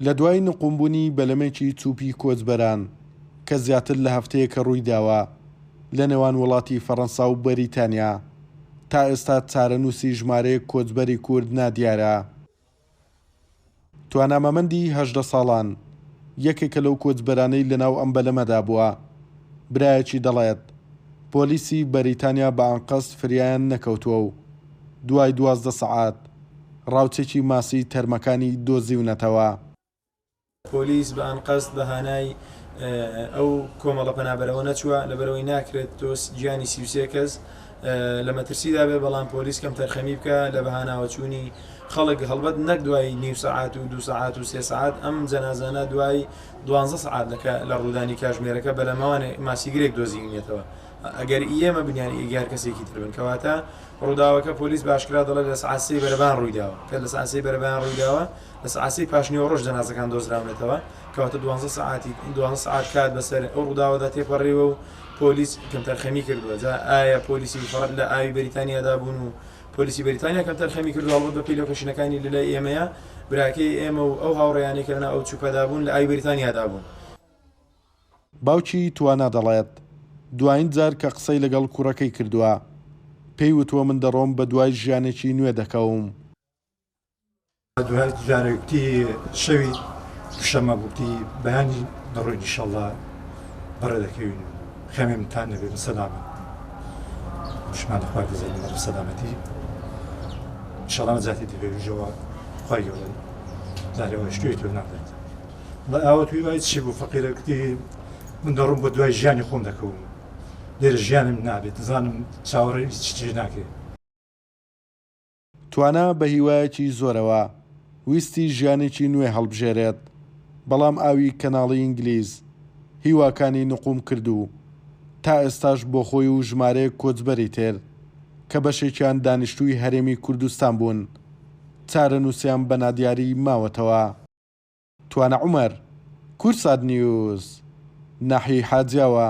لە دوای نقومبوونی بەلەمێکی چووپی کۆچبەران کە زیاتر لە هەفتەیەکە ڕوویداوە لە نێوان وڵاتی فەڕەنسا و بەریتانیا، تا ئێستا چارەنووسی ژمارەیەک کۆچبەری کورد نادیارە. توانا مەمەندی 18 ساڵان یەکێکە لەو کۆچبەرانەی لەناو ئەم بەلەمەدا بووە، برایەکی دەڵێت، پۆلیسی بەریتانیا بە ئەنقەست فریایان نەکەوتووە و دوای 12 سەعات ڕاوچێکی ماسی تەرمەکانی دۆزیونەتەوە. پۆلیس بە ئەنقەست بە هانای ئەو کۆمەڵە پەنابەرەوە نەچووە، لەبەرئەوەی ناکرێت تۆ گیانی 33 کەس لە مەترسیدا بێت، بەڵام پۆلیس کەمتەرخەمی بکا لە بەهاناوەچوونی خەڵک، هەڵبەت نەک دوای نیو سەعات و دوو سەعات و سێ سەعات، ئەم جەنازانە دوای دوانزە سەعات لە ڕوودانی کاژمێرەکە بەلەمەوانێ ماسیگرێک دۆزیونیەتەوە. ئەگەر ئی ئێمە بن یان ئی هەر کەسێکی تر بن کەواتە ڕووداوەکە پۆلیس بە ئاشکرا دەڵێت لە سەعات سێی بەرەبان ڕوویداوە کە لە سەعات سێی بەرەبان ڕوویداوە لە سەعات سێی پاشنیوەڕۆش جەنازەکان دۆزراونەتەوە کەواتە دوانزە سەعاتی دوانزە سەعات کات بەسەر ئەو ڕووداوەدا تێپەڕیوە و پۆلیس کەمتەرخەمی کردووە جا ئایا پۆلیسی فەڕ لە ئاوی بەریتانیادا بوون و پۆلیسی بەریتانیا کەمتەرخەمی کردووە هەڵبەت بەپێی لۆکەشنەکانی لەلای ئێمەیە براکەی ئێمە و ئەو هاوڕێیانەی کە لەناو ئەو چوپەدا بوون لە ئاوی بەریتانیادا بوون. باوکی توانا دەڵێت، دوایین جار کە قسەی لەگەڵ کوڕەکەی کردووە، پێی وتووە من دەڕۆم بەدوای ژیانێکی نوێ دەکەوم. دوای جارێ گوتی شەوی دووشەممە بوو گوتی بەیانی دەڕۆین ئیشەڵا بەڕێ دەکەوین و خەمێ منتان نەبێ بە سەلامەت شمان لە خوای دەزانین بە سەلامەتی ئیشەڵا نەجاتی دەبێ خوای گەورە جارێ شتێکی تۆ نادات. وەڵای ئاوات وی وای چی بوو فەقیرە گوتی من دەڕۆم بە دوای ژیانی خۆم دەکەوم لێرە ژیانم نابێت دەزانم چاوەڕێی هیچ شتێک ناکرێت. توانا بە هیوایەکی زۆرەوە ویستی ژیانێکی نوێ هەڵبژێرێت، بەڵام ئاوی کەناڵی ئینگلیز هیواکانی نقوم کرد و تا ئێستاش بۆ خۆی و ژمارەیەک کۆچبەری تر کە بەشێکیان دانیشتووی هەرێمی کوردستان بوون، چارەنووسیان بە نادیاری ماوەتەوە. توانا عومەر، کوردسات نیوز، ناحیەی حاجیاوا.